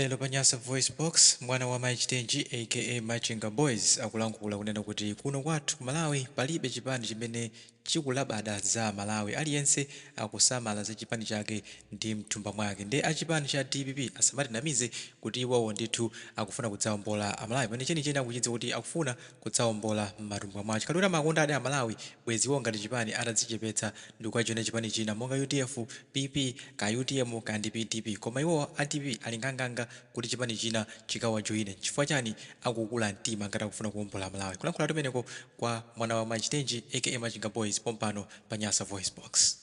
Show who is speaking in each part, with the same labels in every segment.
Speaker 1: Lero pa Nyasa VoiceBox, mwana wa Mai Chitenji aka Machinga Boys akulankhula kunena kuti kuno kwathu ku Malawi palibe chipani chimene chikulabada za Amalawi, aliyense akusamala za chipani chake ndi mthumba mwake nde achipani cha dpp asamatinamize kuti iwowo ndithu akufuna kudzaombola Amalawi pamene chenicheni akuchidziwa kuti akufuna kudzaombola mmatumba mwawo. Chikhala kuti amakondadi Amalawi bwezi iwowo ngati chipani atadzichepetsa ndikukajoina chipani china monga udf, PP, kaya utm kaya ndi pdp koma iwowo a dpp ali nganganga kuti chipani china chikawajoine nchifukwa chani akukula mtima ngati akufuna kuombola Amalawi? Kulankhulatu kumeneko kwa mwana wa Mai Chitenji aka Machinga Boys pompano pa Nyasa VoiceBox.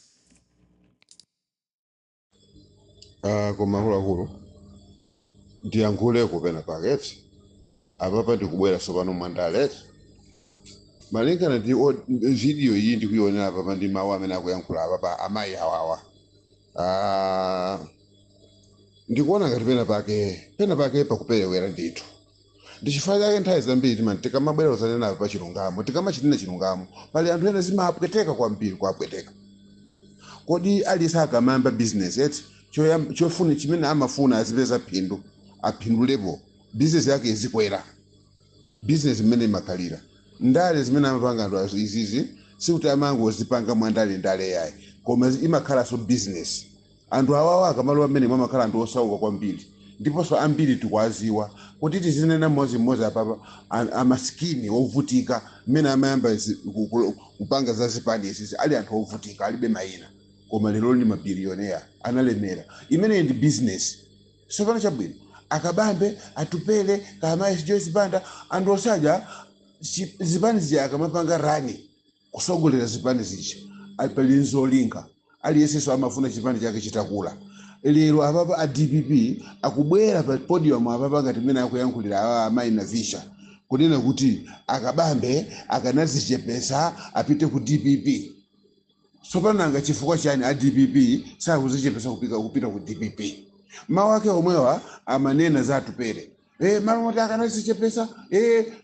Speaker 2: Ah, koma akuluakulu, ndiyankhuleko pena pake apapa. Ndikubwera tsopano mwandale malingana ndi video iyi ndikuionera apapa ndi mawu amene akuyankhula apapa amayi awawa. Ah, ndikuona ngati pena pake pakuperewera ndithu. Ndi chifukwa chake nthawi zambiri timati tikamabwera kuzanena pa chilungamo, tikamachinena chilungamo, pali anthu ena zimapweteka kwambiri, kuapweteka. Kodi aliyense akamayamba business eti, chofuna chimene amafuna azipeza phindu, aphindulepo, business yake izikwera. Business imene imakhalira ndale zimene amapanga anthu izizi, sikuti amangozipanga mwandale ndale yayi, koma imakhalanso business. Anthu awawa akamalowa amene amakhala anthu osauka kwambiri, ndiponso ambiri tikuwaziwa kuti tizinena mmodzimmodzi apapa, amasikini ovutika mmene amayamba kupanga za zipani izizi ali anthu ovutika, alibe mayina, koma lero ndi mabilioneya, analemera. Imeneyi ndi business. Tsopano chabwino, Akabambe, Atupele, kamayi Joyce Banda, anthu osaja zipani zija akamapanga run, kusogolera zipani zija, pali nzolinga. Aliyensenso amafuna chipani chake chitakula. Lero apapa a DPP akubwera pa podium apapa ngati mmene akuyankhulira awa amayi Navisha, kunena kuti Akabambe akanazichepesa apite ku DPP. Tsopano nanga chifukwa chani a DPP sakuzichepesa kupita ku DPP? Mawu ake omwewa amanena za Atupele. Malo moti akanazichepesa,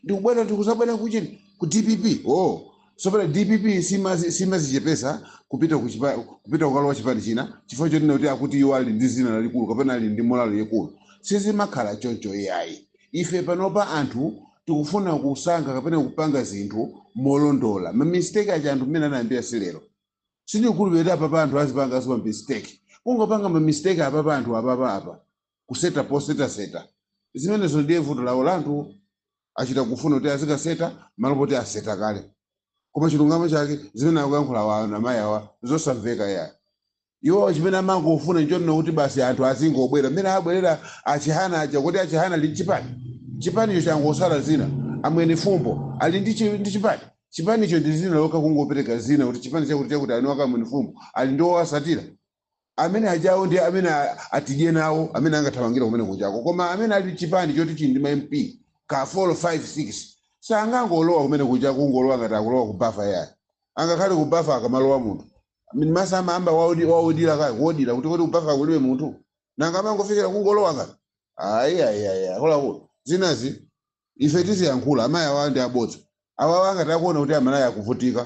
Speaker 2: ndikubwera, ndikuzabwera kuchini, ku DPP. Oh, tsopano DPP simazichepesa kupita kukalowa chipani china chifukwa chonena kuti akuti iwo ali ndi zina lalikulu kapena ali ndi morale ikulu. Sizimakhala choncho iyayi. Ife panopa anthu tikufuna kusankha kapena kupanga zinthu molondola. Ma mistake aja anthu mmene anayambira si lero. Sindikukhulupirira apapa anthu azipanganso ma mistake, kungopanga ma mistake apapa, anthu apapa apa kuseta posetaseta zimenezo ndiye vuto lawo la anthu achita kufuna kuti azikaseta malo poti aseta kale. Koma chilungamo chake, zimene akuyankhula awa amayi awa zosamveka ya. Iwo chimene amangofuna nchonena kuti basi anthu azingobwera mmene abwerera Achihana aja. Kuti Achihana ali chipani, chipanicho changosala zina. Amwene Fumbo ali ndi chipani, chipanicho ndi zina lokha, kungopereka zina kuti chipani chakuti chakuti. Ali waka Amwene Fumbo ali ndi owasatira amene ajawo, ndi amene atidye nawo, amene angathamangira kumene kuchako. Koma amene ali chipani choti chili ndi ma MP ka 4, 5, 6 sangangolowa kumene kuchako, kungolowa ngati akulowa ku bafa yayi. Angakhale ku bafa akamalowa munthu masa amayamba waudira kaya kuodira kuti kubafa kulibe munthu, nanga amangofikira kungolowa ngati? Ayi, ayi, ayi, akuluakulu, zinazi ife tiziyankhula. Amayi awa ndi abodza awawa. Angati akuona kuti Amalawi akuvutika,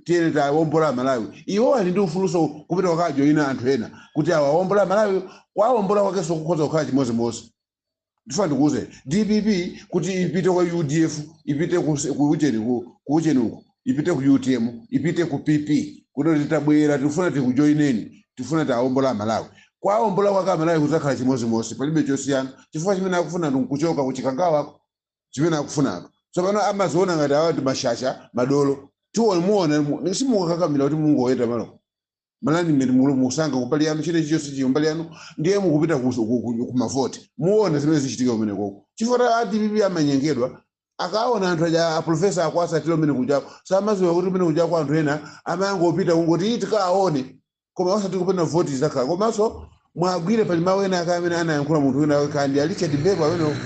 Speaker 2: tiyene tawombola Amalawi, iwo ali ndi ufuluso kupita kukajoyina anthu ena kuti awawombola Amalawi. Kwawombola kwakenso kukhoza kukhala chimodzimodzi. Ndifuna ndikuuze, DPP kuti ipite kwa UDF, ipite ku ucheni uku, ipite ku UTM, ipite ku PP, kuti titabwera tifuna tikujoyineni, tifuna tiawombola Amalawi, kwawombola kwake Amalawi kudzakhala chimodzimodzi, palibe chosiyana, chifukwa chimene akufuna ndi kuchoka kuchikangawako. Chimene akufuna anthu tsopano amaziona ngati awa ndi mashasha, madolo. Tiwone, muone, simukakamira kuti mungoyenda malo malani mmene mulu musanga kumbali yanu, chine chilichonse chili kumbali yanu, ndiye mukupita kumavoti. Muone zimene zichitika kumene koko, chifukwa a DPP amanyengedwa akaona anthu aja aprofesa akuasatira umene kuchako. Samaziwa kuti kumene kuchako anthu ena amangopita kungoti tikaone, koma osati kupena voti zakhala. Komanso mwagwire, pali mawu ena ake amene anayankhula munthu wina kandi a Richard Mbebo amene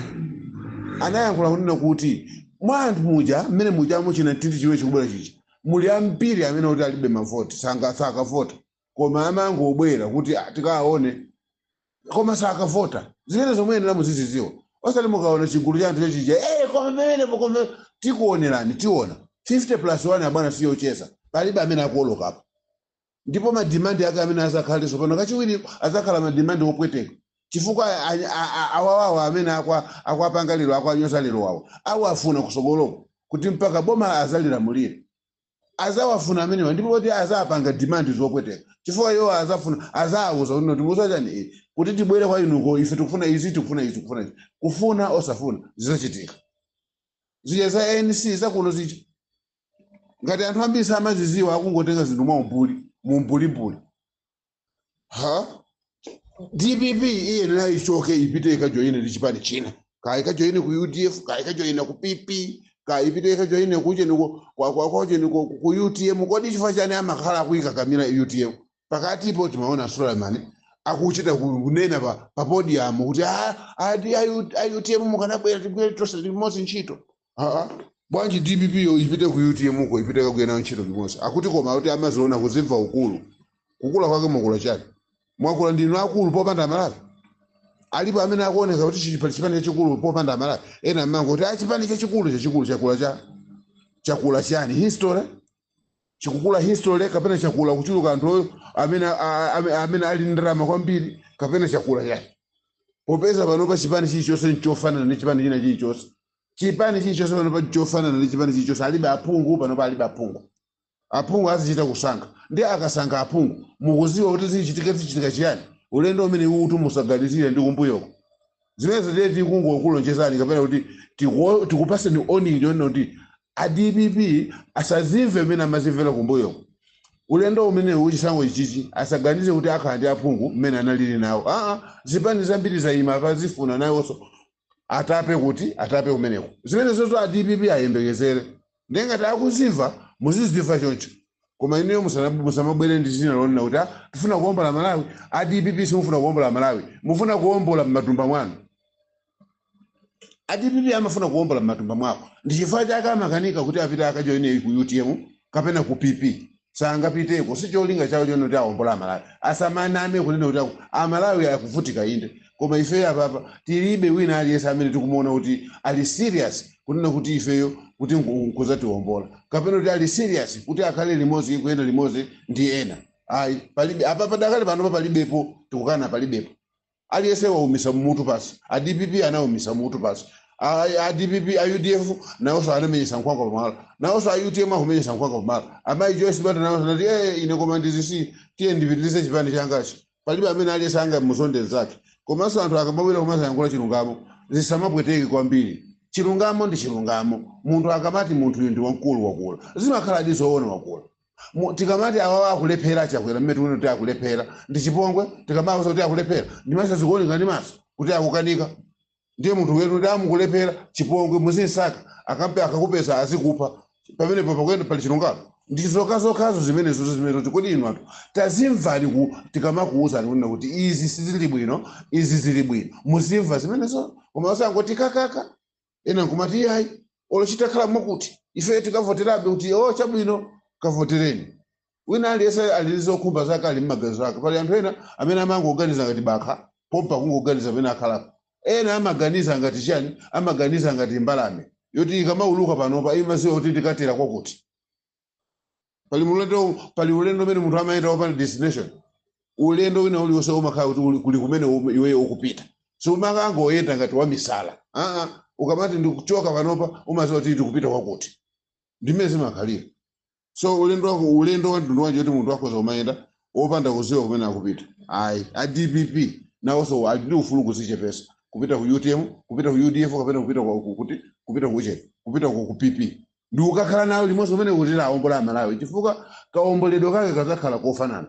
Speaker 2: anayankhula kunena kuti mwa anthu muja mmene mujamo china mtindi chimene chikubwera chicha, muli ambiri amene kuti alibe mavoti, sakavota, koma amangobwera kuti, "Ah, tikaone," koma sakavota. Zimene zomwe muzizidziwa, osati mukaona chigulu cha anthu chachija, koma pamenepo, koma tikuonerani, tiona 50 plus 1 abwana, siyocheza. Palibe amene akuolokapo, ndipo ma demand ake amene azakhale tsopano kachiwiri azakhala ma demand opweteka. Chifukwa awawawa amene akwapanga lero, akwanyoza lero, wawo awafuna kusogoloko kuti mpaka boma azalilamulire, azawafuna amenewa, ndipo kuti azapanga demand zopweteka, chifukwa iwo azafuna, azawuza kuti timuza chani kuti tibwere kwa inuko, ife tikufuna izi, tikufuna izi, tikufuna izi. Kufuna osafuna, zizachitika. Zija za ANC zakuno zija, ngati anthu ambiri samaziziwa, akungotenga zinthu mwaumbuli, mumbulimbuli. Ha, DPP iyenera ichoke, ipite ikajoyine ndi chipani china, kaya ikajoyine ku UDF, kaya ikajoyina ku PP, kaya ipite ikajoyine kucheniko kwacheni ku UTM. Kodi chifukwa chani amakhala akuyikakamira UTM? Pakatipo timaona Suleiman akuchita kunena pa podium kuti, "Ah, adi a UTM mukanabwera tigwire tonse limodzi ntchito." Aa, bwanji DPP yo ipite ku UTM uko, ipite kagwira nayo ntchito limodzi? Akuti koma kuti amaziona kuzimva ukulu. Kukula kwake mwakula chani? Mwakula ndinu akulu popanda Malawi? Alipo amene akuoneka kuti chipani chachikulu popanda Malawi? Ena amango kuti, "Ah, chipani chachikulu." Chachikulu chakula cha chakula chani? History chikukula, history, kapena chakula kuchuluka anthu amene amene ali ndalama kwambiri, kapena chakula chani? Popeza panopa chipani chilichonse nchofanana ndi chipani china chilichonse. Chipani chilichonse panopa nchofanana ndi chipani chilichonse. Alibe aphungu panopa, alibe aphungu. Aphungu azichita kusankha, ndi akasankha aphungu, mukuziwa kuti zichitika, zichitika chiyani? Ulendo umene utu musaganizire ndi kumbuyoko. Zimene tiye tikungokulonjezani, kapena kuti tikupaseni warning yonena kuti a DPP asazimve mmene amazimvera kumbuyoko. Ulendo umene uchisango ichichi, asaganize kuti akhala ndi aphungu mmene analili nawo. Aa, zipani zambiri zayima pazifuna nawonso atape, kuti atape kumeneko. Zimene zozo a DPP ayembekezere. Ndengati akuzimva, muzizimva choncho, koma inuyo musamabwere ndi zina lonena kuti, "Ah, tifuna kuwombola Malawi." A DPP, simufuna kuwombola Malawi, mufuna kuwombola m'matumba mwanu. A DPP amafuna kuwombola m'matumba mwawo, ndi chifukwa chake amakanika kuti apite akajoine ku UTM kapena ku PP. Sangapiteko, si cholinga chawo chonena kuti awombola Amalawi. Asamaname kunena kuti Amalawi akuvutika. Inde, koma ifeyo apapa tilibe wina aliyense amene tikumuona kuti ali serious kunena kuti ifeyo kuti nkuzatiwombola, kapena kuti ali serious kuti akhale limodzi, kuyenda limodzi ndi ena. Ayi, palibe apapa, dakale panopa palibepo. Tikukana, palibepo. Aliyense waumisa mutu pasi. A DPP anaumisa mutu pasi. A DPP, a UDF nawonso anamenyesa nkhwangwa pamwala, nawonso a UTM akumenyesa nkhwangwa pamwala. Amayi Joyce Banda nawonso anati, "Eh, ine koma ndizisi, tiye ndipitirize chipani changachi." Palibe amene aliyense anga muzonde zake. Komanso anthu akamabwera kumazayankhula chilungamo, zisamapweteke kwambiri. Chilungamo ndi chilungamo. Munthu akamati munthu uyu ndi wamkulu, wakula, zimakhala ndi zoona, wakula. Tikamati awawa akulephera, Chakwera mmene tikuona kuti akulephera, ndi chipongwe? Tikamauza kuti akulephera, ndimasa zikuoneka ndi maso kuti akukanika, ndiye munthu wetu kuti amukulephera, chipongwe, muzinsaka, akampe akakupeza azikupha. Pamenepo pakuyenda pali chilungamo? Ndi zokhazokhazo zimenezo zimene kuti kodi inu anthu tazimvani ku tikamakuwuzani kunena kuti izi sizili bwino, izi zili bwino, muzimva zimenezo. Koma osangoti kakaka, ena nkumati, "Iyayi, olo chitakhala mwakuti ife tikavoterabe," kuti o, chabwino, kavotereni. Wina aliyense ali ndi zokhumba zake, ali mmaganizo ake. Pali anthu ena amene amangoganiza ngati bakha pompa, kungoganiza pamene akhalapo. Ena amaganiza ngati chani? Amaganiza ngati mbalame yoti ikamauluka panopa imaziwa kuti ndikatera kwakuti. Pali ulendo, pali ulendo umene munthu amayenda wopanda destination? Ulendo wina uliwonse umakhala kuti kuli kumene iweyo ukupita. Siumakangoyenda ngati wamisala. Aa, ukamati ndikuchoka panopa, umaziwa kuti ndikupita kwakuti. Ndimene zimakhalira. So ulendo wako, ulendo wa mtundu wanji kuti munthu akhoza kumayenda wopanda kuziwa kumene akupita? Ayi, a DPP nawonso ali ndi ufulu kuzichepesa, kupita ku UTM, kupita ku UDF, kapena kupita kuti kupita ku ucheni, kupita ku PP, ndi ukakhala nawo limodzi kumene kuti awombola Amalawi, chifukwa kaomboledwe kake kazakhala kofanana.